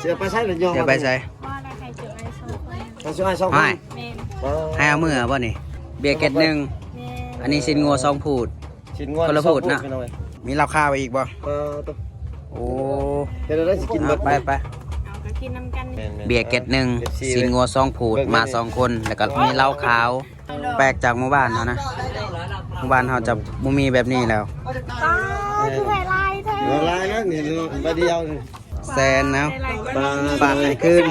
ຊິໄປໃສລະ? ຍໍ ຊິໄປໃສ? ບໍ່ໄດ້ ໃຫ້ຈຸອ້າຍສອງຄົນ ໃຫ້ຈຸອ້າຍສອງຄົນ. ແມ່ນ ໃຫ້ເອົາເມືອບໍ່ນີ້? ເບຍແກັດໜຶ່ງ ແມ່ນ ອັນນີ້ຊີ້ນງົວສອງພູດ. ຊີ້ນງົວ ຄົນລະພູດເນາະ. ພີ່ນ້ອງເອີຍ ມີເຫຼົ້າຂາວອີກບໍ່? ເອີ ໂອ້ ເຮັດແນວໃດຊິກິນເບິດ? ໄປ ໄປ ເອົາກໍກິນນຳກັນ. ແມ່ນໆ ເບຍແກັດໜຶ່ງ ເອັຟຊີ ຊີ້ນງົວສອງພູດ ເບິ່ງ ມາສອງຄົນ ແລ້ວກໍມີເຫຼົ້າຂາວ. ແປກຈາກໝູ່ບ້ານເຮົານະ ໝູ່ບ້ານເຮົາຈະບໍ່ມີແບບນີ້ແລ້ວ. ປ້າ ຄືໄດ້ຫຼາຍແທ້ ຫຼາຍແລ້ວນີ້ ບາດດຽວນີ້ ແສນແລ້ວ. ປ້າ ຝາກໃຫ້ຄືນ.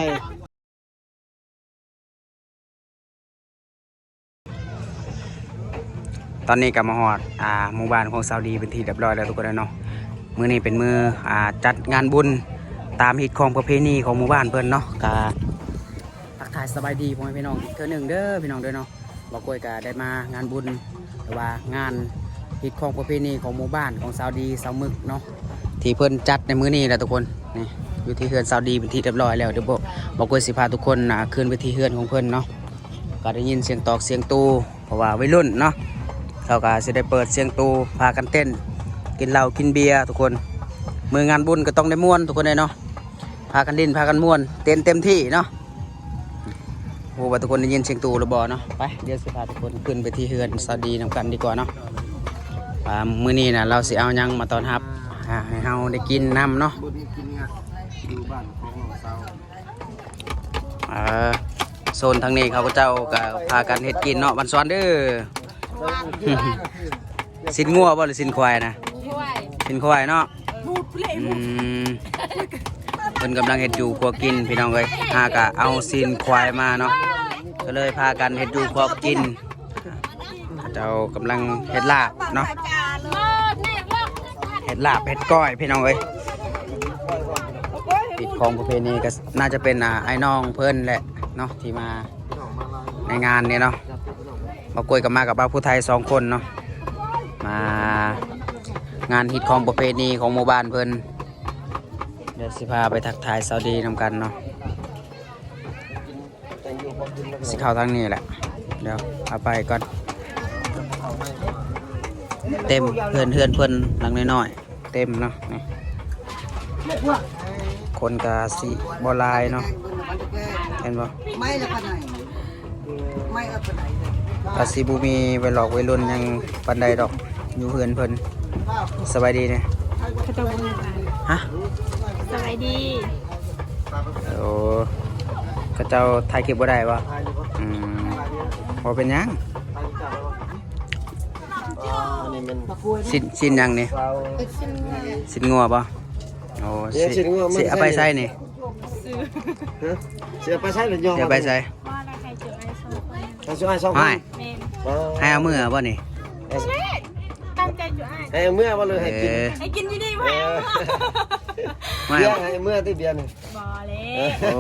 ຕອນນີ້ກໍມາຮອດ ອ່າ ໝູ່ບ້ານຂອງສາວດີເປັນທີ່ຮຽບຮ້ອຍແລ້ວທຸກຄົນເນາະ. ມື້ນີ້ເປັນມື້ ອ່າ ຈັດງານບຸນຕາມຮີດຄອງປະເພນີຂອງໝູ່ບ້ານເພິ່ນເນາະ. ກໍທັກທາຍສະບາຍດີພໍ່ແມ່ພີ່ນ້ອງອີກເທື່ອໜຶ່ງເດີພີ່ນ້ອງເດີເນາະ. ບ່າວກ້ວຍກໍໄດ້ມາງານບຸນ ຫຼືວ່າງານຮີດຄອງປະເພນີຂອງໝູ່ບ້ານຂອງສາວດີ ສາວໝຶກເນາະ ທີ່ເພິ່ນຈັດໃນມື້ນີ້ແຫຼະທຸກຄົນ. ນີ້ຢູ່ທີ່ເຮືອນສາວດີເປັນທີ່ຮຽບຮ້ອຍແລ້ວ. ດຽວ ບ່າວ ບ່າວກ້ວຍຊິພາທຸກຄົນ ອ່າ ຂຶ້ນໄປທີ່ເຮືອນຂອງເພິ່ນເນາະ. ກໍໄດ້ຍິນສຽງຕອກສຽງຕູ ເພາະວ່າໄວລຸ້ນເນາະ ເຂົາກໍຊິໄດ້ເປີດສຽງຕູ ພາກັນເຕັ້ນ ກິນເຫຼົ້າກິນເບຍທຸກຄົນ. ມື້ງານບຸນກໍຕ້ອງໄດ້ມ່ວນທຸກຄົນເອີຍເນາະ ພາກັນຫຼິ້ນພາກັນມ່ວນ ເຕັ້ນເຕັມທີ່ເນາະ. ບໍ່ຮູ້ວ່າທຸກຄົນໄດ້ຍິນສຽງຕູຫຼືບໍ່ເນາະ. ໄປ ດຽວຊິພາທຸກຄົນຂຶ້ນໄປທີ່ເຮືອນສາວດີນຳກັນດີກວ່າເນາະ ວ່າມື້ນີ້ນະ ລາວຊິເອົາຫຍັງມາຕ້ອນຮັບ ອ່າ ໃຫ້ເຮົາໄດ້ກິນນຳເນາະ. ເອີ ໂຊນທາງນີ້ເຂົາເຈົ້າກໍພາກັນເຮັດກິນເນາະ ບ້ານສວນເດີ. ຊີ້ນງົວບໍ່ ຫຼື ຊີ້ນຄວາຍນະ? ຊີ້ນຄວາຍ ຊີ້ນຄວາຍເນາະ. ອືມ ເພິ່ນກຳລັງເຮັດຢູ່ຄົວກິນພີ່ນ້ອງເອີຍ. ຫາກະເອົາຊີ້ນຄວາຍມາເນາະ ກໍເລີຍພາກັນເຮັດຢູ່ຄົວກິນ. ເຂົາເຈົ້າກຳລັງເຮັດລາບເນາະ ເຮັດລາບເຮັດກ້ອຍພີ່ນ້ອງເອີຍ. ຮີດຄອງປະເພນີກໍໜ້າຈະເປັນ ອ່າ ອ້າຍນ້ອງເພິ່ນແຫຼະເນາະ ທີ່ມາໃນງານນີ້ເນາະ. ບ່າວກ້ວຍກໍມາກັບບ່າວຜູ້ໄທສອງຄົນເນາະ ມາງານຮີດຄອງປະເພນີຂອງໝູ່ບ້ານເພິ່ນ. ດຽວຊິພາໄປທັກທາຍສາວດີນຳກັນເນາະ. ຊິເຂົ້າທາງນີ້ແຫຼະ ດຽວເອົາໄປກ່ອນ. ເຕັມ ເຮືອນ ເຮືອນເພິ່ນຫຼັງນ້ອຍໆ ເຕັມເນາະ. ນີ້ ຄົນກະຊິບໍ່ຫຼາຍເນາະ ເຫັນບໍ່? ກະຊິບໍ່ມີໄວລອກໄວລຸ້ນຫຍັງປານໃດດອກ ຢູ່ເຮືອນເພິ່ນ. ສະບາຍດີແດ່. ເຂົາເຈົ້າບໍ່ມີຫຼາຍ. ຮະ? ສະບາຍດີ. ໂອ້ ເຂົາເຈົ້າຖ່າຍຄລິບບໍ່ໄດ້ບໍ່? ອືມ ບໍ່ເປັນຫຍັງ. ຊີ້ນ ຊີ້ນຫຍັງນີ້? ຊີ້ນງົວບໍ່? ໂອ້ ຊິ ຊິເອົາໄປໃສນີ້? ຊິເອົາໄປໃສລະ? ຊິເອົາໄປໃສ? ໃຫ້ຈຸອ້າຍສອງຄົນ ໃຫ້ຈຸອ້າຍສອງຄົນ. ໃຫ້ເອົາເມືອບໍ່ນີ້? ຕັ້ງໃຈຈຸອ້າຍ ໃຫ້ເອົາເມືອບໍ່ ຫຼືໃຫ້ກິນ? ໃຫ້ກິນຢູ່ນີ້ ບໍ່ໃຫ້ເອົາເມືອ. ເບຍໃຫ້ເມືອຕິ ເບຍນີ້? ບໍ່ແຫຼະ. ໂອ້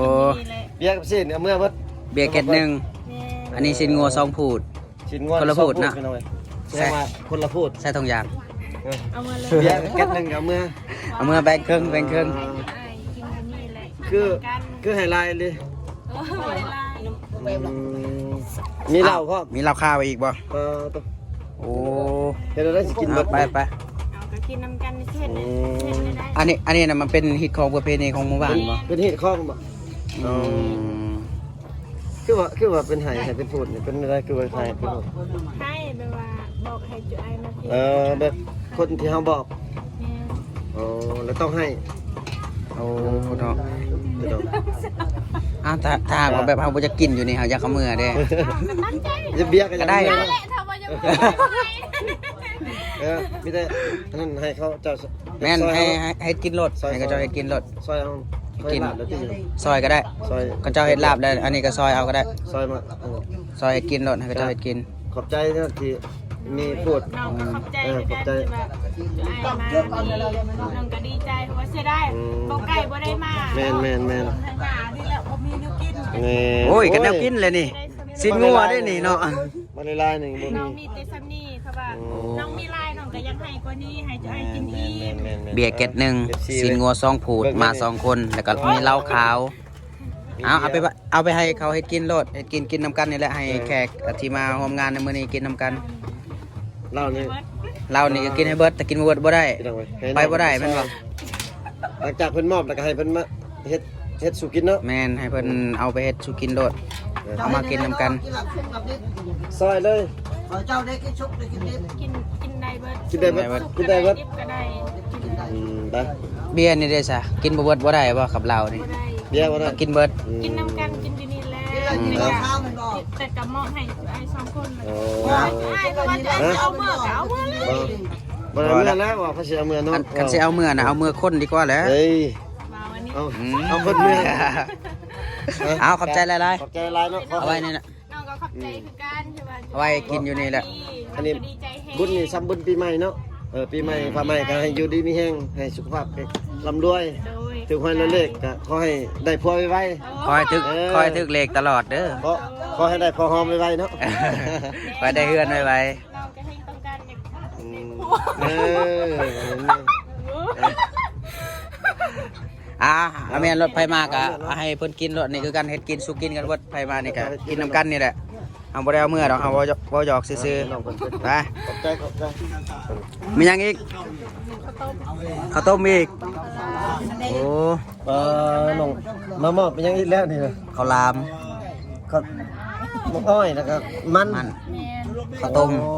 ເບຍກັບຊີ້ນເອົາເມືອເບິດ. ເບຍແກັດໜຶ່ງ ແມ່ນ ອັນນີ້ຊີ້ນງົວສອງພູດ. ຊີ້ນງົວ ຄົນລະພູດເນາະ ພີ່ນ້ອງເອີຍ. ແສດງວ່າຄົນລະພູດ ໃສ່ຖົງຢາງ. ເອີ ເອົາເມືອເລີຍ. ເບຍແກັດໜຶ່ງເອົາເມືອ ເອົາເມືອ ແບ່ງເຄິ່ງ ແບ່ງເຄິ່ງ. ຄື ຄືໃຫ້ຫຼາຍເລີຍ. ໂອ້ຍ ຫຼາຍ. ອືມ ມີເຫຼົ້າພ້ອມ ມີເຫຼົ້າຂາວອີກບໍ່? ເອີ ໂອ້ ເຮັດແນວໃດຊິກິນເບິດ? ໄປ ໄປ ເອົາກໍກິນນຳກັນ. ຊິເຮັດ ອືມ ເຮັດແນວໃດ? ອັນນີ້ ອັນນີ້ນະ ມັນເປັນຮີດຄອງປະເພນີຂອງໝູ່ບ້ານບໍ່? ເປັນຮີດຄອງບໍ່? ອືມ ຄືວ່າ ຄືວ່າເປັນໄຫ້ ໄຫ້ເປັນພູດນີ້ ເປັນແນວໃດ? ຄືວ່າໄຫ້ເປັນພູດ ໄຫ້ແບບວ່າບອກໃຫ້ຈຸອ້າຍມາ. ເອີ ແບບຄົນທີ່ເຮົາບອກ. ແມ່ນ. ໂອ້ ແລ້ວຕ້ອງໃຫ້. ໂອ້ ເນາະ ເຈົ້າ. ອ້າວ ຖ້າ ຖ້າຫາກວ່າແບບເຮົາບໍ່ຢາກກິນຢູ່ນີ້ ເຮົາຢາກເອົາເມືອເດ້. ຢ່າເບຍກໍໄດ້ ເອົາແຫຼະ ຖ້າວ່າຢາກເມືອ. ເອີ ມີແຕ່ອັນນັ້ນໃຫ້ເຂົາເຈົ້າ. ແມ່ນ ໃຫ້ ໃຫ້ ໃຫ້ກິນໂລດ ໃຫ້ເຂົາເຈົ້າເຮັດກິນໂລດ. ຊອຍເອົາ ກິນ ຊອຍລາບແລ້ວຕິ ຊອຍກໍໄດ້ ຊອຍ ເຂົາເຈົ້າເຮັດລາບແລ້ວ ອັນນີ້ກໍຊອຍເອົາກໍໄດ້. ຊອຍມາ ເອີ ຊອຍໃຫ້ກິນໂລດ ໃຫ້ເຂົາເຈົ້າເຮັດກິນ. ຂອບໃຈເນາະທີ່ມີພູດ. ນ້ອງກໍຂອບໃຈ ເອີ ຄືກັນ ຂອບໃຈ ທີ່ວ່າອ້າຍມານີ້ ນ້ອງກໍດີໃຈ ເພາະວ່າເສຍດາຍ ອືມ ບໍ່ໄກບໍ່ໄດ້ມາ. ແມ່ນໆໆ ໄທນານີ້ແຫຼະບໍ່ມີແນວກິນ. ແມ່ນ. ໂອ້ຍ ກໍແນວກິນແຫຼະນີ້ ຊີ້ນງົວເດ້ນີ້ເນາະ. ມາຫຼາຍໆນີ້ບໍ່ມີ ນ້ອງມີແຕ່ຊ່ຳນີ້ ເພາະວ່າ ອືມ ນ້ອງມີຫຼາຍ ນ້ອງກໍຢາກໃຫ້ກວ່ານີ້ ໃຫ້ເຈົ້າອ້າຍກິນອີກ. ແມ່ນໆໆໆ ເບຍແກັດໜຶ່ງ ຊີ້ນງົວສອງພູດ ມາສອງຄົນ ແລ້ວກໍມີເຫຼົ້າຂາວ. ເອົາ ເອົາໄປ ເອົາໄປໃຫ້ເຂົາເຮັດກິນໂລດ ເຮັດກິນ ກິນນຳກັນນີ້ແຫຼະ ໃຫ້ແຂກທີ່ມາຮ່ວມງານໃນມື້ນີ້ກິນນຳກັນ. ເຫຼົ້ານີ້ ເຫຼົ້ານີ້ກໍກິນໃຫ້ເບິດ ຖ້າກິນບໍ່ເບິດບໍ່ໄດ້ ພີ່ນ້ອງເອີຍ ໄປບໍ່ໄດ້ແມ່ນບໍ່? ຫຼັງຈາກເພິ່ນມອບແລ້ວກໍໃຫ້ເພິ່ນມາເຮັດ ເຮັດສູ່ກິນເນາະ. ແມ່ນ ໃຫ້ເພິ່ນເອົາໄປເຮັດສູ່ກິນໂລດ ເອົາມາກິນນຳກັນ ຊອຍເລີຍ. ເຈົ້າໄດ້ກິນສຸກໄດ້ກິນດິບ ກິນ ກິນໄດ້ເບິດ ກິນໄດ້ເບິດ ກິນໄດ້ເບິດ ດິບກໍໄດ້ ກິນໄດ້. ອືມ ໄປ ເບຍນີ້ເດ້ຊະ ກິນບໍ່ເບິດບໍ່ໄດ້ບໍ່ ກັບເຫຼົ້ານີ້ ບໍ່ໄດ້ ເບຍບໍ່ໄດ້ ຕ້ອງກິນເບິດ. ອືມ ກິນນຳກັນ ກິນຢູ່ນີ້ແຫຼະ ອືມ ແຕ່ກໍມອບໃຫ້ອ້າຍສອງຄົນ. ໂອ້ ອ້າຍກໍວ່າຈະເອົາເມືອກໍເອົາເມືອເລີຍ. ບໍ່ ບໍ່ໄດ້ເມືອແລ້ວ ວ່າເຂົາຊິເອົາເມືອເນາະ. ຄັນ ຄັນຊິເອົາເມືອນະ ເອົາເມືອຄົນດີກວ່າແຫຼະ. ເອີຍ ເອົາ ອືມ ເອົາເພິ່ນເມືອ. ເອົາ ຂອບໃຈຫຼາຍໆ ຂອບໃຈຫຼາຍເນາະ. ເອົາໄວ້ນີ້ນະ ນ້ອງກໍຂອບໃຈຄືກັນ ທີ່ວ່າ ເອົາໄວ້ກິນຢູ່ນີ້ແຫຼະ. ອັນນີ້ບຸນນີ້ຊ່ຳບຸນປີໃໝ່ເນາະ. ເອີ ປີໃໝ່ ອືມ ຟ້າໃໝ່ກໍໃຫ້ຢູ່ດີມີແຮງ ໃຫ້ສຸຂະພາບລ່ຳລວຍ ໂດຍ ຖືກຫວຍລະເລກກໍຂໍໃຫ້ໄດ້ຜົວໄວໆ. ໂອ້ ຂໍໃຫ້ຖືກ ເອີ ຂໍໃຫ້ຖືກເລກຕະຫຼອດເດີ. ຂໍ ຂໍໃຫ້ໄດ້ພໍ່ຫອມໄວໆເນາະ ຂໍໃຫ້ໄດ້ເຮືອນໄວໆ. ນ້ອງກໍແຮງຕ້ອງການຢາກ ອືມ ເອີ ອາ ແມ່ນລົດໃຜມາກະໃຫ້ເພິ່ນກິນໂລດ. ນີ້ຄືກັນ ເຮັດກິນສູ່ກິນກັນເບິດ ໃຜມານີ້ກະກິນນຳກັນນີ້ແຫຼະ. ເຮົາບໍ່ໄດ້ເອົາເມືອດອກ ເຮົາເວົ້າ ເວົ້າຫຍອກຊື່ໆ. ໄປ ຂອບໃຈ ຂອບໃຈ. ມີຫຍັງອີກ? ເຂົ້າຕົ້ມ ເຂົ້າຕົ້ມອີກ. ໂອ້ ເອີ ນ້ອງມາມອບເປັນຫຍັງອີກແລ້ວນີ້? ເຂົ້າຫຼາມ ເຂົ້າໝາກອ້ອຍ ແລ້ວກໍມັນ ມັນ ແມ່ນ ເຂົ້າຕົ້ມ. ໂອ້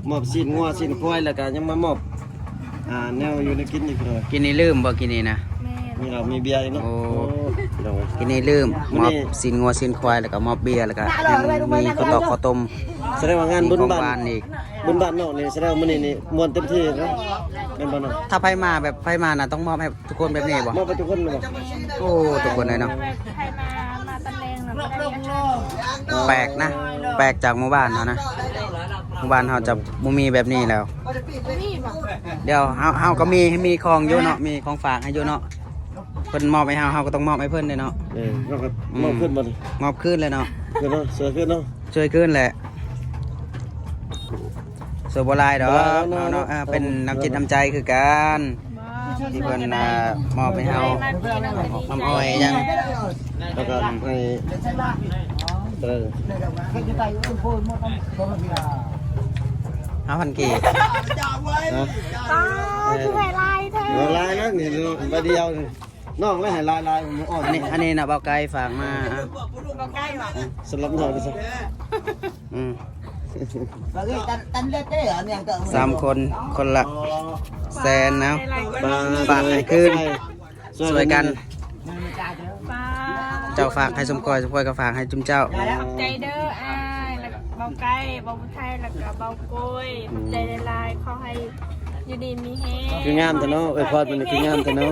ມອບຊີ້ນງົວຊີ້ນຄວາຍ ແລ້ວກໍຍັງມາມອບ ອ່າ ແນວຢູ່ແນວກິນອີກເດີ. ກິນນີ້ລືມບໍ່ ກິນນີ້ນະ? ແມ່ນ ມີເຫຼົ້າມີເບຍອີກເນາະ. ໂອ້ ໂອ້ ພີ່ນ້ອງເອີຍ ກິນນີ້ລືມ ມື້ນີ້ ມອບຊີ້ນງົວຊີ້ນຄວາຍ ແລ້ວກໍມອບເບຍ ແລ້ວກໍຍັງມີເຂົ້າຕອກເຂົ້າຕົ້ມ. ສະແດງວ່າງານບຸນບ້ານ ມີຂອງຫວານອີກ ບຸນບ້ານນ້ອງນີ້ ສະແດງວ່າມື້ນີ້ນີ້ມ່ວນເຕັມທີ່ເນາະ ແມ່ນບໍ່ນ້ອງ? ຖ້າໃຜມາແບບ ໃຜມານະ ຕ້ອງມອບໃຫ້ ທຸກຄົນແບບນີ້ບໍ່? ມອບໃຫ້ທຸກຄົນເລີຍບໍ່? ໂອ້ ທຸກຄົນເລີຍເນາະ. ແບບໃຜມາ ມາຕອນແລງນະ ບໍ່ໄດ້ຫຍັງເລີຍ. ແປກນະ ແປກຈາກໝູ່ບ້ານເຮົານະ. ໝູ່ບ້ານເຮົາຈະບໍ່ມີແບບນີ້ແລ້ວ. ບໍ່ມີບໍ່? ດຽວເຮົາ ເຮົາກໍມີ ມີຂອງຢູ່ເນາະ ມີຂອງຝາກໃຫ້ຢູ່ເນາະ. ເພິ່ນມອບໃຫ້ເຮົາ ເຮົາກໍຕ້ອງມອບໃຫ້ເພິ່ນເດ້ເນາະ. ເອີ ເຮົາກໍ ອືມ ມອບຄືນບັດນີ້. ມອບຄືນເລີຍເນາະ. ຄືນເນາະ ຊ່ວຍຄືນເນາະ. ຊ່ວຍຄືນແຫຼະ. ຊ່ວຍບໍ່ຫຼາຍດອກ ບໍ່ຫຼາຍດອກເນາະ ເນາະ. ເອີ ເປັນນ້ຳຈິດນ້ຳໃຈຄືກັນ ທີ່ເພິ່ນ ອ່າ ມອບໃຫ້ເຮົາ ມາກິນນ້ຳອ້ອຍຫຍັງ ແລ້ວກໍໃຫ້ ເອີ ຫ້າພັນກີບ. ຮະ? ປ້າ ຄືໃຫ້ຫຼາຍແທ້. ເອີ ຫຼາຍແລ້ວນີ້ ໃບດຽວນີ້. ນ້ອງແລ້ວໃຫ້ຫຼາຍໆ ມື້ອອກ. ອັນນີ້ ອັນນີ້ນະ ເບົາໄກ່ຝາກມາ. ເບົາໄກ່ຫວາ? ສຳລັບນ້ອງນີ້ຊະ. ອືມ ສາມຄົນ ຄົນລະແສນເນາະ. ຝາກໃຫ້ຄືນ ຊ່ວຍກັນ. ເຈົ້າຝາກໃຫ້ສົມຄອຍ ສົມຄອຍກໍຝາກໃຫ້ຈຸມເຈົ້າ. ຂອບໃຈເດີອ້າຍ ແລ້ວກໍເບົາໄກ່ ເບົາໄທ ແລ້ວກໍເບົາໂກຍ. ຂອບໃຈຫຼາຍໆ ຂໍໃຫ້ ຢູ່ດີມີແຮງ. ຄືງາມແທ້ເນາະ ອວຍພອນເພິ່ນຄືງາມແທ້ເນາະ.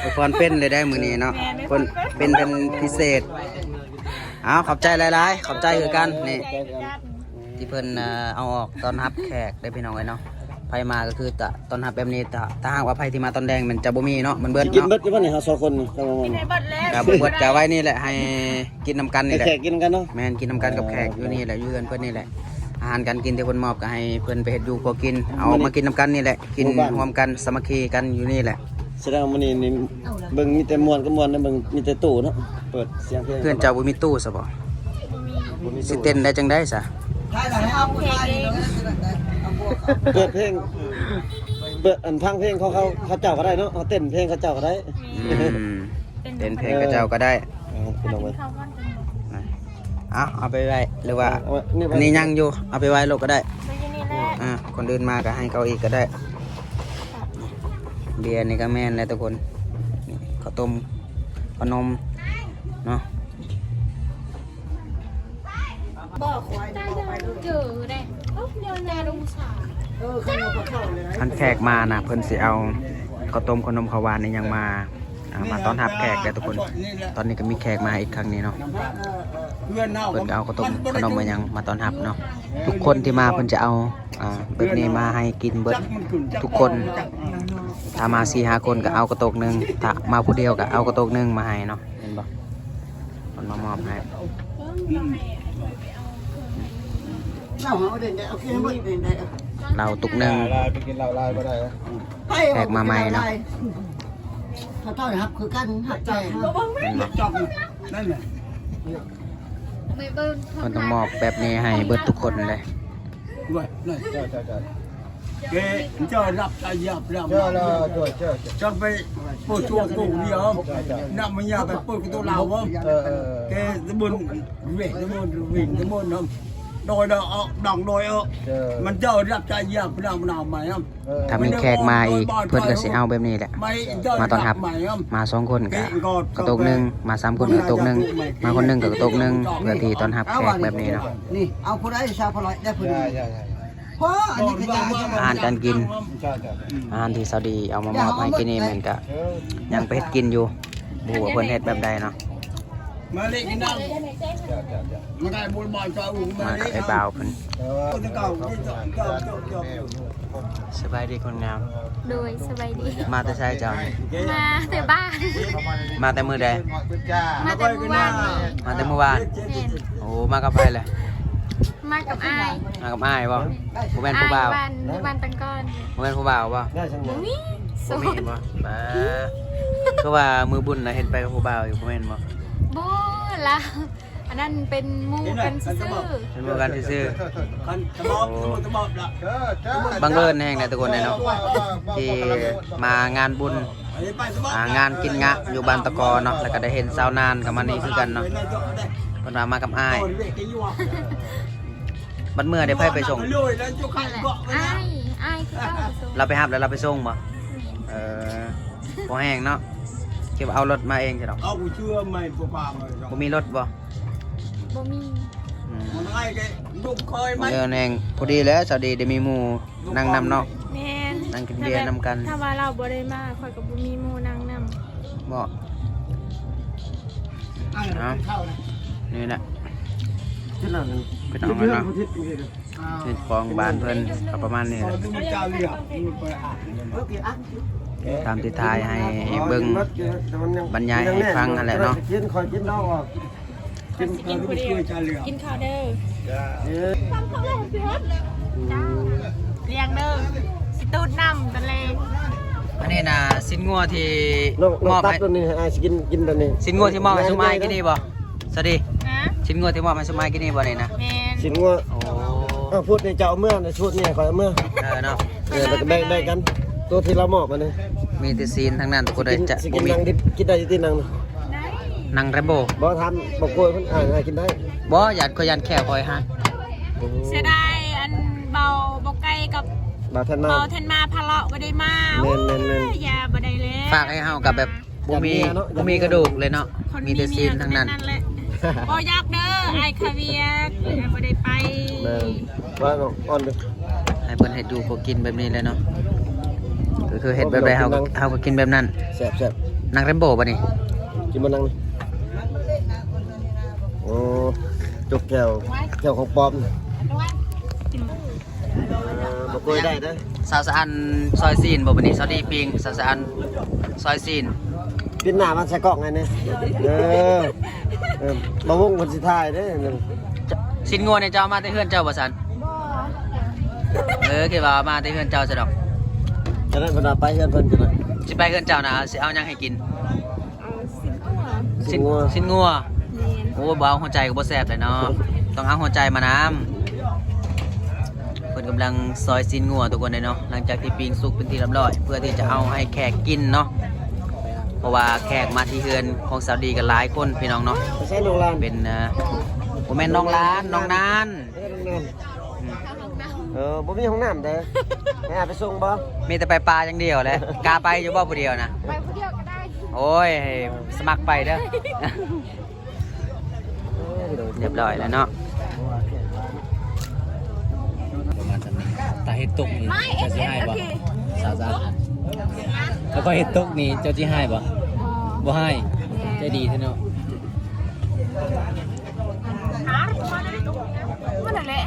ອວຍພອນເປັນເລີຍໄດ໋ມື້ນີ້ເນາະ. ແມ່ນ ເພິ່ນເປັນເປັນພິເສດ. ເອົາ ຂອບໃຈຫຼາຍໆ ຂອບໃຈຄືກັນ. ນີ້ ຂອບໃຈຄືກັນ ທີ່ເພິ່ນ ເອີ ເອົາອອກຕ້ອນຮັບແຂກເດ້ພີ່ນ້ອງເອີຍເນາະ. ໃຜມາກໍຄືຈະຕ້ອນຮັບແບບນີ້. ຖ້າ ຖ້າຫາກວ່າໃຜທີ່ມາຕອນແລງມັນຈະບໍ່ມີເນາະ ມັນເບິດເນາະ. ກິນເບິດຢູ່ບໍ່ນີ້ ເຮົາສອງຄົນນີ້? ກໍບໍ່ໝົດ ກໍບໍ່ເບິດ ກໍໄວ້ນີ້ແຫຼະ ໃຫ້ກິນນຳກັນນີ້ແຫຼະ ໃຫ້ແຂກກິນນຳກັນເນາະ. ແມ່ນ ກິນນຳກັນກັບແຂກຢູ່ນີ້ແຫຼະ ຢູ່ເຮືອນເພິ່ນນີ້ແຫຼະ. ອາຫານການກິນທີ່ເພິ່ນມອບກໍໃຫ້ເພິ່ນໄປເຮັດຢູ່ຄົວກິນ ເອົາມາກິນນຳກັນນີ້ແຫຼະ ກິນຮ່ວມກັນ ສາມັກຄີກັນຢູ່ນີ້ແຫຼະ. ສະແດງວ່າມື້ນີ້ນີ້ເບິ່ງມີແຕ່ມ່ວນກັບມ່ວນນະ ເບິ່ງມີແຕ່ຕູ້ເນາະ. ເປີດສຽງເພງ. ເຮືອນເຈົ້າບໍ່ມີຕູ້ຊະບໍ່? ບໍ່ມີ. ຊິເຕັ້ນໄດ້ຈັ່ງໃດຊະ? ເອົາເພງເອງ. ເປີດເພງ ເປີດ ອັນ ຟັງເພງຂອງເຂົາ ເຂົາເຈົ້າກໍໄດ້ເນາະ ເຮົາເຕັ້ນເພງເຂົາເຈົ້າກໍໄດ້. ອືມ ເຕັ້ນເພງເຂົາເຈົ້າກໍໄດ້. ເອົາ ພີ່ນ້ອງເອີຍ ເອົາ ເອົາໄປໄວ້ ຫຼືວ່າ ເອົາໄວ້ນີ້ ອັນນີ້ຍັງຢູ່ ເອົາໄປໄວ້ໂລດກໍໄດ້. ໄວ້ຢູ່ນີ້ແຫຼະ. ອ່າ ຄົນອື່ນມາກໍໃຫ້ເຂົາອີກກໍໄດ້. ເບຍນີ້ກໍແມ່ນແຫຼະທຸກຄົນ ນີ້ ເຂົ້າຕົ້ມ ຂະໜົມເນາະ. ບໍ່ ຄວາຍ ເຈີເດ້ ເອີ ເດີນາລຸງສາ. ຄັນແຂກມານະ ເພິ່ນຊິເອົາເຂົ້າຕົ້ມ ຂະໜົມ ເຂົ້າຫວານອີ່ຫຍັງມາ ອ່າ ມາຕ້ອນຮັບແຂກເດ້ທຸກຄົນ. ຕອນນີ້ກໍມີແຂກມາອີກຄັ້ງນີ້ເນາະ ເພິ່ນກໍເອົາເຂົ້າຕົ້ມ ຂະໜົມ ອີ່ຫຍັງມາຕ້ອນຮັບເນາະ. ທຸກຄົນທີ່ມາເພິ່ນຈະເອົາ ອ່າ ແບບນີ້ມາໃຫ້ກິນເບິດທຸກຄົນ. ຖ້າມາສີ່ຫ້າຄົນກໍເອົາກະໂຕກໜຶ່ງ ຖ້າມາຜູ້ດຽວກໍເອົາກະໂຕກໜຶ່ງມາໃຫ້ເນາະ. ເຫັນບໍ່ ເພິ່ນມາມອບໃຫ້ ເຫຼົ້າເຮົາເດ້ ເອົາກິນໝົດເດ້. ເຫຼົ້າຕຸກໜຶ່ງ ໄປກິນເຫຼົ້າຫຼາຍບໍ່ໄດ້. ແຂກມາໃໝ່ເນາະ ເຂົາຕ້ອນຮັບຄືກັນ ຮັບແຂກ. ເຫັນບໍ່ ເພິ່ນຕ້ອງມອບແບບນີ້ໃຫ້ເບິດທຸກຄົນເດ້. Kê, chớ lặp ta dập lặp. Chớ là, chớ, chớ, chớ. Chớ phải bôi chùa cũ đi hả? Năm mươi nhà phải bôi cái tô nào hả? Ờ, ờ, ờ. Kê, cái buôn, về cái buôn, về cái buôn hả? Đòi đó, ờ, đồng đòi, ờ. Chớ. Mình chớ lặp ta dập lặp nào mày hả? ຖ້າມີແຂກມາອີກ ເພິ່ນກໍຊິເອົາແບບນີ້ແຫຼະ ມາຕ້ອນຮັບ. ມາສອງຄົນກໍກະໂຕກໜຶ່ງ, ມາສາມຄົນກໍກະໂຕກໜຶ່ງ, ມາຄົນໜຶ່ງກໍກະໂຕກໜຶ່ງ ເພື່ອທີ່ຕ້ອນຮັບແຂກແບບນີ້ເນາະ. ນີ້ເອົາຜູ້ໃດຊາວພະລອຍໄດ້ຜູ້ນີ້. ພໍອັນນີ້ກໍຢາ ອາຫານການກິນ ອາຫານທີ່ສາວດີເອົາມາມອບໃຫ້ກິນນີ້ ແມ່ນກະຍັງໄປເຮັດກິນຢູ່ ບໍ່ຮູ້ວ່າເພິ່ນເຮັດແບບໃດເນາະ. ມາເລີຍກິນນ້ຳ ມາໄດ້ບຸນບານເຈົ້າ ມາກັບອ້າຍບ່າວເພິ່ນ. ສະບາຍດີຄົນງາມ. ໂດຍ ສະບາຍດີ. ມາແຕ່ໃສເຈົ້າ? ມາແຕ່ບ້ານ. ມາແຕ່ມື້ໃດ? ມາແຕ່ມື້ວານ. ມາແຕ່ມື້ວານ. ແມ່ນ. ໂອ້ ມາກັບໃຜລະ? ມາກັບອ້າຍ. ມາກັບອ້າຍບໍ່? ບໍ່ແມ່ນຜູ້ບ່າວ? ອ້າຍຢູ່ບ້ານ ຢູ່ບ້ານຕັງກອນ. ບໍ່ແມ່ນຜູ້ບ່າວບໍ່? ບໍ່ມີ. ບໍ່ມີບໍ່? ມາ ຄືວ່າມື້ບຸນນະເຫັນໄປກັບຜູ້ບ່າວຢູ່ ບໍ່ແມ່ນບໍ່? ບໍ່ລະ ອັນນັ້ນເປັນໝູ່ກັນຊື່ໆ. ເປັນໝູ່ກັນຊື່ໆ. ໂອ້ ບັງເອີນແຮງນະທຸກຄົນເນາະ ທີ່ມາງານບຸນ ອ່າ ງານກິນງະຢູ່ບ້ານຕະກອເນາະ ແລ້ວກໍໄດ້ເຫັນສາວນານກໍມານີ້ຄືກັນເນາະ. ເພິ່ນວ່າມາກັບອ້າຍ. ບັດເມື່ອໃດໃຜໄປສົ່ງ? ອ້າຍ ອ້າຍຄືເກົ່າໄປສົ່ງ. ລາວໄປຮັບແລ້ວລາວໄປສົ່ງບໍ່? ແມ່ນ. ເອີ ພໍແຮງເນາະ ຄິດວ່າເອົາລົດມາເອງຊະດອກ. ບໍ່ມີລົດບໍ່? ບໍ່ມີ. ອືມ ບັງເອີນແຮງ ພໍດີແຫຼະ ສາວດີໄດ້ມີໝູ່ນັ່ງນຳເນາະ. ແມ່ນ. ນັ່ງກິນເບຍນຳກັນ. ຖ້າວ່າລາວບໍ່ໄດ້ມາ ຂ້ອຍກໍບໍ່ມີໝູ່ນັ່ງນຳ. ບໍ່? ເອົາ ນີ້ແຫຼະ ພີ່ນ້ອງເນາະ. ເຮັດຂອງບ້ານເພິ່ນກໍປະມານນີ້ແຫຼະ ຕາມທີ່ຖ່າຍໃຫ້ ໃຫ້ເບິ່ງ ບັນຍາຍໃຫ້ຟັງຫັ້ນແຫຼະເນາະ. ກິນ ຂ້ອຍກິນດອກອອກ ກິນ ກິນຜູ້ດຽວ ກິນເຂົ້າເດີ. ເອີ ລ້ຽງເດີ ຊິຕູດນ້ຳຕອນແລງ. ອັນນີ້ນະ ຊີ້ນງົວທີ່ ນ້ອງ ນ້ອງ ມອບໃຫ້ ຕັດຕົວນີ້ໃຫ້ອ້າຍຊິກິນ ກິນຕົວນີ້. ຊີ້ນງົວທີ່ມອບໃຫ້ຊຸມອ້າຍກິນນີ້ບໍ່? ສະດີ ຮະ? ຊີ້ນງົວທີ່ມອບໃຫ້ຊຸມອ້າຍກິນນີ້ບໍ່ນີ້ນະ? ແມ່ນ. ຊີ້ນງົວ. ໂອ້ ເອົາ ພຸດນີ້ເຈົ້າເອົາເມືອ ຊຸດນີ້ຂ້ອຍເອົາເມືອ. ເອີເນາະ. ເອີ ແລ້ວກໍແບ່ງ ແບ່ງກັນ ຕົວທີ່ລາວມອບມານີ້. ມີແຕ່ຊີ້ນທັງນັ້ນ ຜູ້ໃດຈະ ຊິກິນ ບໍ່ມີ ນັ່ງດິບ ກິນໄດ້ຢູ່ຕິ ນັ່ງ ໄດ້ ນັ່ງແຣມໂບ. ບໍ່ ຖາມບໍ່ໂກຍເພິ່ນ ອ່າ ກິນໄດ້. ບໍ່ ຢ້ານ ຂ້ອຍຢ້ານແຂ້ວຂ້ອຍຫັກ. ເສຍດາຍ ອັນ ເບົາ ເບົາໄກ່ກັບ ເບົາແທ່ນມາ ເບົາແທ່ນມາພາເລາະບໍ່ໄດ້ມາ. ແມ່ນໆໆ. ໂອ້ຍ ຢ່າ ບໍ່ໄດ້ແລ້ວ. ຝາກໃຫ້ເຮົາກັບແບບ ບໍ່ມີ ບໍ່ມີກະດູກເລີຍເນາະ ມີແຕ່ຊີ້ນທັງນັ້ນ. ບໍ່ຢາກເດີ ອ້າຍຄາວຽກ ບໍ່ໄດ້ໄປ. ແມ່ນ ວ່າອ່ອນເດີ ໃຫ້ເພິ່ນເຮັດຢູ່ກໍກິນແບບນີ້ແຫຼະເນາະ ກໍຄືເຮັດແບບໃດເຮົາກໍ ເຮົາກໍກິນແບບນັ້ນ. ແຊບໆ. ນັ່ງແຣມໂບບັດນີ້ ກິນບໍ່ນັ່ງນີ້. ໂອ້ ຈົກແກ້ວ ແກ້ວຂອງປອມ. ເອີ ບໍ່ໂກຍໄດ້ເດີ. ສາວສະອັນຊອຍຊີ້ນບໍ່ບັດນີ້? ສາວດີປີ້ງ ສາວສະອັນຊອຍຊີ້ນ. ປິດໜ້າມາໃສ່ກ້ອງໃຫ້ແດ່. ເອີ ເອີ ບ່າວວົງເພິ່ນຊິຖ່າຍເດ້. ຊີ້ນງົວນີ້ເຈົ້າເອົາມາແຕ່ເຮືອນເຈົ້າບໍ່ຊັ້ນ? ບໍ່. ເອີ ຄິດວ່າເອົາມາແຕ່ເຮືອນເຈົ້າຊະດອກ. ຈະໄດ້ບັນດາໄປເຮືອນເພິ່ນ ຈະໄດ້ ຊິໄປເຮືອນເຈົ້ານະ ຊິເອົາຫຍັງໃຫ້ກິນ? ຊີ້ນງົວ. ຊີ້ນ ຊີ້ນງົວ. ແມ່ນ. ໂອ້ ບໍ່ເອົາຫົວໃຈກໍບໍ່ແຊບແຫຼະເນາະ ຕ້ອງເອົາຫົວໃຈມານຳ. ເພິ່ນກຳລັງຊອຍຊີ້ນງົວທຸກຄົນເດ້ເນາະ ຫຼັງຈາກທີ່ປີ້ງສຸກເປັນທີ່ລຽບຮ້ອຍ ເພື່ອທີ່ຈະເອົາໃຫ້ແຂກກິນເນາະ ເພາະວ່າແຂກມາທີ່ເຮືອນຂອງສາວດີກໍຫຼາຍຄົນພີ່ນ້ອງເນາະ. ເປັນ ເອີ ບໍ່ແມ່ນນ້ອງຫຼານ ນ້ອງນານ. ເອີ ນ້ອງນານ. ເອີ ບໍ່ມີຫ້ອງນ້ຳເດ້ ໃຫ້ອາໄປສົ່ງບໍ່? ມີແຕ່ໄປປ່າຢ່າງດຽວແຫຼະ. ກ້າໄປຢູ່ບໍ່ຜູ້ດຽວນະ? ໄປຜູ້ດຽວກໍໄດ້. ໂອ້ຍ ສະໝັກໄປເດີ. ຮຽບຮ້ອຍແລ້ວເນາະ ປະມານສ່ຳນີ້. ຖ້າເຮັດຕົກນີ້ເຈົ້າຊິຮ້າຍບໍ່? ສາວໆ ຖ້າຂ້ອຍເຮັດຕົກນີ້ເຈົ້າຊິຮ້າຍບໍ່? ບໍ່ຮ້າຍ. ແມ່ນ. ໃຈດີແທ້ເນາະ. ມັນນັ້ນແຫຼະ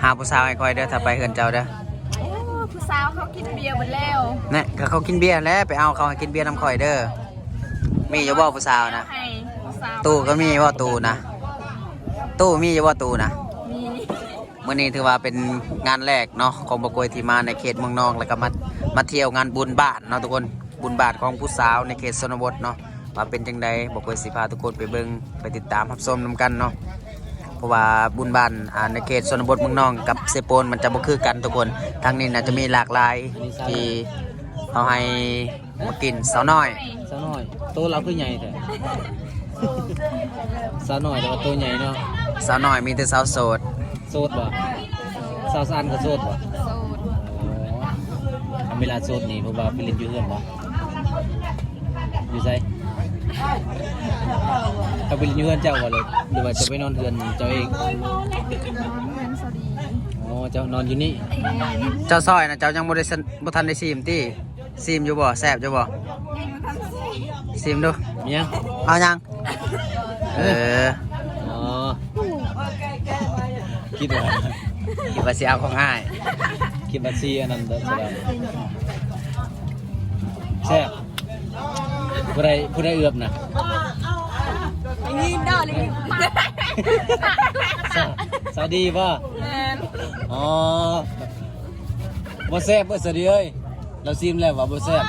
ຫາຜູ້ສາວໃຫ້ຂ້ອຍເດີ ຖ້າໄປເຮືອນເຈົ້າເດີ. ໂອ້ ຜູ້ສາວເຂົາກິນເບຍເບິດແລ້ວ. ແນ່ ກໍເຂົາກິນເບຍແຫຼະ ໄປເອົາເຂົາໃຫ້ກິນເບຍນຳຂ້ອຍເດີ. ມີຢູ່ບໍ່ຜູ້ສາວນະ? ໃຫ້ຜູ້ສາວ. ຕູ້ກໍມີບໍ່ ຕູ້ນະ? ຕູ້ມີຢູ່ບໍ່ ຕູ້ນະ? ມີ. ມື້ນີ້ຖືວ່າເປັນງານແລກເນາະ ຂອງບໍ່ກວຍທີ່ມາໃນເຂດເມືອງນອງ ແລ້ວກໍມາ ມາທ່ຽວງານບຸນບ້ານເນາະທຸກຄົນ. ບຸນບາດຂອງຜູ້ສາວໃນເຂດຊົນນະບົດເນາະ ວ່າເປັນຈັ່ງໃດ ບໍ່ກວຍຊິພາທຸກຄົນໄປເບິ່ງ ໄປຕິດຕາມຮັບຊົມນຳກັນເນາະ. ເພາະວ່າບຸນບ້ານ ອ່າ ໃນເຂດຊົນນະບົດເມືອງນອງກັບເຊໂປນ ມັນຈະບໍ່ຄືກັນທຸກຄົນ. ທາງນີ້ໜ້າຈະມີຫຼາກຫຼາຍທີ່ເຮົາໃຫ້ມາກິນ. ສາວນ້ອຍ ສາວນ້ອຍ ໂຕລາວຄືໃຫຍ່ແທ້? ສາວນ້ອຍແຕ່ວ່າໂຕໃຫຍ່ເນາະ. ສາວນ້ອຍມີແຕ່ສາວໂສດ. ໂສດບໍ່? ສາວສະອັນກໍໂສດບໍ່? ໂສດ. ອໍ ເວລາໂສດນີ້ ເພາະວ່າໄປຫຼິ້ນຢູ່ເຮືອນບໍ່? ຢູ່ໃສ? ເຂົາໄປຫຼິ້ນຢູ່ເຮືອນເຈົ້າບໍ່ ຫຼືວ່າຈະໄປນອນເຮືອນເຈົ້າເອງ? ນອນເຮືອນສາວດີ. ອໍ ເຈົ້ານອນຢູ່ນີ້. ແມ່ນ. ເຈົ້າຊອຍນະ ເຈົ້າຍັງບໍ່ໄດ້ ບໍ່ທັນໄດ້ຊີມຕິ? ຊີມຢູ່ບໍ່? ແຊບຢູ່ບໍ່? ຊີມດູ. ມີຫຍັງ? ເອົາຫຍັງ? ເອີ ອໍ ຄິດວ່າ ຄິດວ່າຊິເອົາຂອງອ້າຍ ຄິດວ່າຊິອັນນັ້ນເດີ. ແຊບ. ຜູ້ໃດ ຜູ້ໃດເອືອບນະ? ສາວດີບໍ່? ແມ່ນ. ອໍ ບໍ່ແຊບເອີຍ ສາວດີເອີຍ. ລາວຊີມແລ້ວວ່າບໍ່ແຊບ.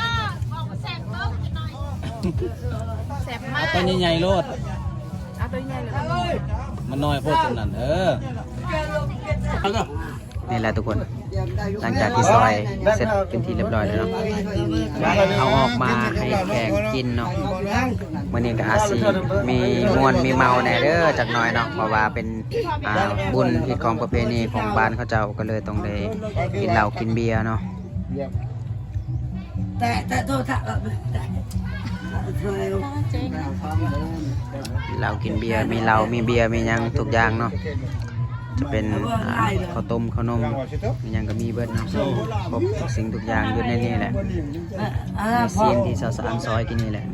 ແຊບມາກ. ເອົາໂຕໃຫຍ່ໆໂລດ. ເອົາໂຕໃຫຍ່ໂລດ. ມັນນ້ອຍໂພດສ່ຳນັ້ນ. ເອີ ນີ້ແຫຼະທຸກຄົນ ຫຼັງຈາກທີ່ຊອຍເສັດເປັນທີ່ຮຽບຮ້ອຍແລ້ວເນາະ ເອົາອອກມາໃຫ້ແຂກກິນເນາະ. ມື້ນີ້ກໍອາດຊິມີມ່ວນມີເມົາແດ່ເດີຈັກໜ້ອຍເນາະ ເພາະວ່າເປັນ ອ່າ ບຸນຮີດຄອງປະເພນີຂອງບ້ານເຂົາເຈົ້າ ກໍເລີຍຕ້ອງໄດ້ກິນເຫຼົ້າກິນເບຍເນາະ. ເຫຼົ້າກິນເບຍ ມີເຫຼົ້າມີເບຍ ມີຫຍັງທຸກຢ່າງເນາະ. ຈະເປັນ ອ່າ ເຂົ້າຕົ້ມເຂົ້າໜົມ ມີຫຍັງກໍມີເບິດເນາະ. ຄົບທຸກສິ່ງທຸກຢ່າງຢູ່ໃນນີ້ແຫຼະ. ມີຊີ້ນທີ່ສາວສະອັນຊອຍກິນນີ້ແຫຼະ.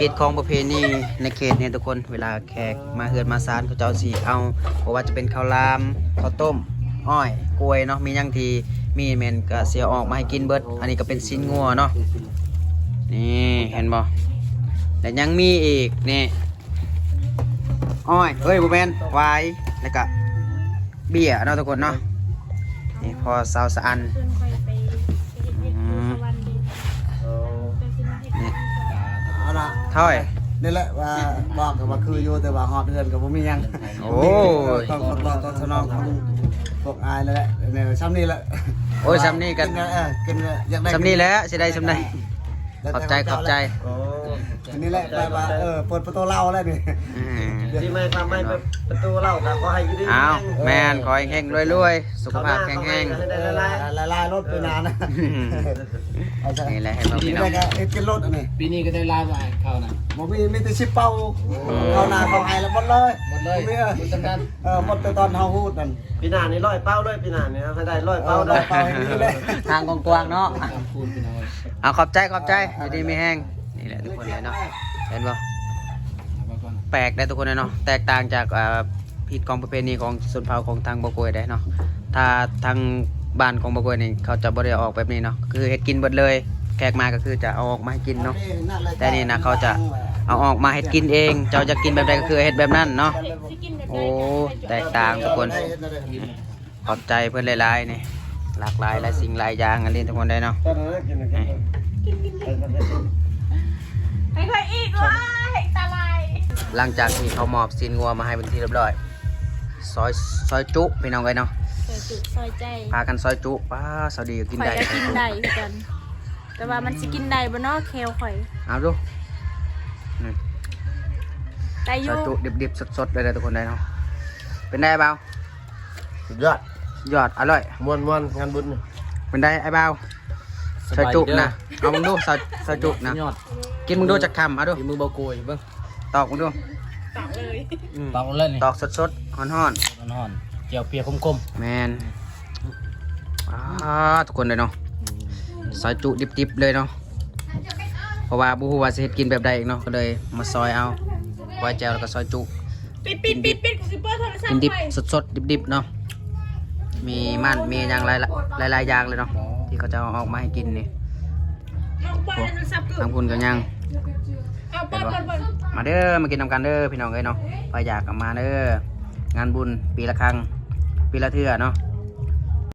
ຮີດຄອງປະເພນີໃນເຂດນີ້ທຸກຄົນ ເວລາແຂກມາເຮືອນມາຊານ ເຂົາເຈົ້າຊິເອົາ ບໍ່ວ່າຈະເປັນເຂົ້າຫຼາມ ເຂົ້າຕົ້ມ ອ້ອຍ ກ້ວຍເນາະ ມີຫຍັງທີ່ມີແມ່ນກໍຊິເອົາອອກມາໃຫ້ກິນເບິດ. ອັນນີ້ກໍເປັນຊີ້ນງົວເນາະ ນີ້ເຫັນບໍ່? ແລະຍັງມີອີກນີ້ ອ້ອຍ ເອີຍ ບໍ່ແມ່ນ ຫວາຍ ແລ້ວກະເບຍເນາະທຸກຄົນເນາະ. ນີ້ພໍ່ສາວສະອັນ ອືມ ນີ້ ເອົາລະ ທ້ອຍ ນີ້ແຫຼະ ວ່າບອກກໍວ່າຄືຢູ່ ແຕ່ວ່າຮອດເຮືອນກໍບໍ່ມີຫຍັງ. ໂອ້ຍ ຕ້ອງ ຕ້ອງ ຕ້ອງສະໜອງຂອງພວກອ້າຍແຫຼະ ແນວຊ່ຳນີ້ແຫຼະ. ໂອ້ຍ ຊ່ຳນີ້ກໍ ກິນ ເອີ ກິນ ຢາກໄດ້ ຊ່ຳນີ້ແຫຼະ ຊິໄດ້ຊ່ຳໃດ. ຂອບໃຈ ຂອບໃຈ. ໂອ້ ອັນນີ້ແຫຼະ ແປວ່າ ເອີ ເປີດປະຕູເຫຼົ້າແລ້ວນີ້. ອືມ ປີໃໝ່ຟ້າໃໝ່ ເປີດປະຕູເຫຼົ້າ ກໍຂໍໃຫ້ຢູ່ດີ. ອ້າວ ແມ່ນ ຂໍໃຫ້ເຮັງໆລວຍໆ ສຸຂະພາບແຂງແຮງ ໃຫ້ໄດ້ຫຼາຍໆ ຫຼາຍໆໂລດປີໜ້ານະ. ອືມ ນີ້ແຫຼະ ເຫັນບໍ່ພີ່ນ້ອງ ເຮັດກິນໂລດອັນນີ້. ປີນີ້ກໍໄດ້ຫຼາຍບໍ່ອ້າຍ ເຂົ້ານະ? ບໍ່ມີ ມີແຕ່ສິບເປົາ. ອືມ ເຂົ້ານາເຂົ້າໄຮ່ລະໝົດເລີຍ. ໝົດເລີຍ ບໍ່ມີ ເອີ ໝົດແຕ່ຕອນເຮົາຮູດນັ້ນ. ປີໜ້ານີ້ຮ້ອຍເປົາເລີຍ ປີໜ້ານີ້ເຮົາໃຫ້ໄດ້ຮ້ອຍເປົາ. ເອີ ເດີ ຮ້ອຍເປົາໃຫ້ດີເລີຍ ທາງກວ້າງໆເນາະ. ເອົາ ຂອບໃຈ ຂອບໃຈ ເອີ ຢູ່ດີມີແຮງ. ນີ້ແຫຼະທຸກຄົນເລີຍເນາະ ເຫັນບໍ່? ແປກໄດ໋ທຸກຄົນເນາະ ແຕກຕ່າງຈາກ ເອີ ຮີດຄອງປະເພນີຂອງຊົນເຜົ່າຂອງທາງບໍ່ກວຍໄດ໋ເນາະ. ຖ້າທາງບ້ານຂອງບໍ່ກວຍນີ້ ເຂົາຈະບໍ່ໄດ້ເອົາອອກແບບນີ້ເນາະ ຄືເຮັດກິນເບິດເລີຍ ແຂກມາກໍຄືຈະເອົາອອກມາໃຫ້ກິນເນາະ. ແຕ່ນີ້ນະ ເຂົາຈະເອົາອອກມາເຮັດກິນເອງ ເຈົ້າຢາກກິນແບບໃດກໍຄືເຮັດແບບນັ້ນເນາະ. ໂອ້ ແຕກຕ່າງທຸກຄົນ. ຂອບໃຈເພິ່ນຫຼາຍໆນີ້ ຫຼາກຫຼາຍ ຫຼາຍສິ່ງຫຼາຍຢ່າງອີ່ຫຼີທຸກຄົນເດ້ເນາະ. ໃຫ້ຂ້ອຍອີກ ວ້າຍ ຕາລາຍ. ຫຼັງຈາກທີ່ເຂົາມອບຊີ້ນງົວມາໃຫ້ເປັນທີ່ຮຽບຮ້ອຍ ຊອຍ ຊອຍຈຸພີ່ນ້ອງເອີຍເນາະ ຊອຍຈຸ ຊອຍໃຈ ພາກັນຊອຍຈຸ. ປ້າ ສາວດີກໍກິນໄດ້ ຂ້ອຍກໍກິນໄດ້ຄືກັນ ແຕ່ວ່າມັນຊິກິນໄດ້ບໍ່ເນາະ ແຂ້ວຂ້ອຍ. ເອົາດູ ນີ້ ໄດ້ຢູ່ ຊອຍຈຸດິບໆສົດໆເລີຍເດີທຸກຄົນເດ້ເນາະ. ເປັນໄດບ່າວ? ສຸດຍອດ ຍອດ ອະລ່ອຍ ມ່ວນໆ ງານບຸນນີ້. ເປັນໃດອ້າຍບ່າວ? ສະບາຍດີເດີ ຊອຍຈຸນະ ເອົາເບິ່ງດູ ຊອຍ ຊອຍຈຸນະ ສຸດຍອດ. ກິນເບິ່ງດູຈັກຄຳ ເອົາດູ ກິນມືບໍ່ໂກຍເບິ່ງ ຕອກເບິ່ງດູ ຕອກເລີຍ ອືມ ຕອກເລີຍນີ້ ຕອກສົດໆ ຮ້ອນໆ ຮ້ອນໆ ແຈ່ວເປຍຂົມໆ. ແມ່ນ ອືມ ອ່າ ທຸກຄົນເລີຍເນາະ ອືມ ຊອຍຈຸດິບໆເລີຍເນາະ ເພາະວ່າບໍ່ຮູ້ວ່າຊິເຮັດກິນແບບໃດອີກເນາະ ກໍເລີຍມາຊອຍເອົາ ກ້ອຍແຈ່ວ ແລ້ວກໍຊອຍຈຸ. ປິດ ປິດ ປິດ ປິດ ກູຊິເປີດໂທລະສັບ ກິນດິບ ຂ້ອຍ ສົດໆ ດິບໆເນາະ ມີມັນ ມີຫຍັງຫຼາຍ ຫຼາຍໆຢ່າງເລີຍເນາະ ທີ່ເຂົາເຈົ້າເອົາອອກມາໃຫ້ກິນນີ້. ທາງພຸ້ນກໍຍັງ ເອົາ ເຫັນບໍ່ ເປີດ ເປີດ ເປີດ ມາເດີ ມາກິນນຳກັນເດີພີ່ນ້ອງເອີຍເນາະ ໃຜຢາກກໍມາເດີ ງານບຸນປີລະຄັ້ງ ປີລະເທື່ອເນາະ.